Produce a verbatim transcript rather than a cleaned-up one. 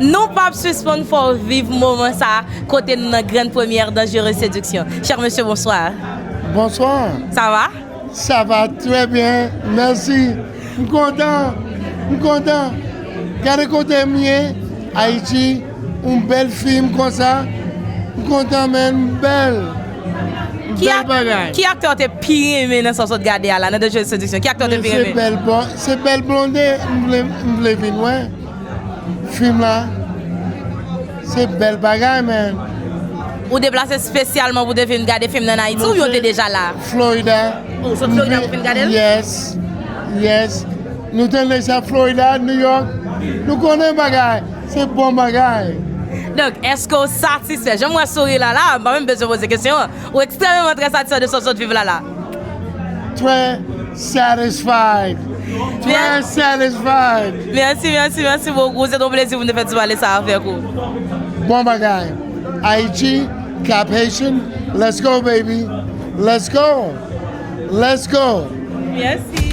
Nou p ap sispann fè w viv moman sa a kote nou nan grann premyè Dangereuse Séduction. Cher monsieur, bonsoir. Bonsoir. Ça va? Ça va très bien, merci. M kontan, m kontan. Gade kote m ye, Ayiti, yon bèl fi m konsa. M kontan, men m bèl. Bèl bagay. Ki aktè w te pi renmen nan sa w sot gade a la, nan Dangereuse Séduction? Ki aktè w te pi renmen? Se bèl, se bèl blonde, m vle, m vle vin wè. Fim la, se bèl bagay, men. Ou deplase espesyalman pou te vin gade fim nan Ayiti oubyen w te deja la? Florida. Ou sot Florida pou vin gade l? Yes, yes. Nou tande sa Florida, New York. Nou konnen bagay. Se bon bagay. Donk, èske w satisfè? Jan m wè souri la la, m pa menm bezwen poze kesyon an. Ou ekstrèmeman trè satisfè de sa w sot viv la la. Très satisfied. Très satisfied. Mèsi, mèsi, mèsi bokou. Se yon plezi pou nou fè ti pale sa avèk ou. Bon bagay. Haiti, Cap Haitian, let's go, baby. Let's go. Let's go. Mèsi.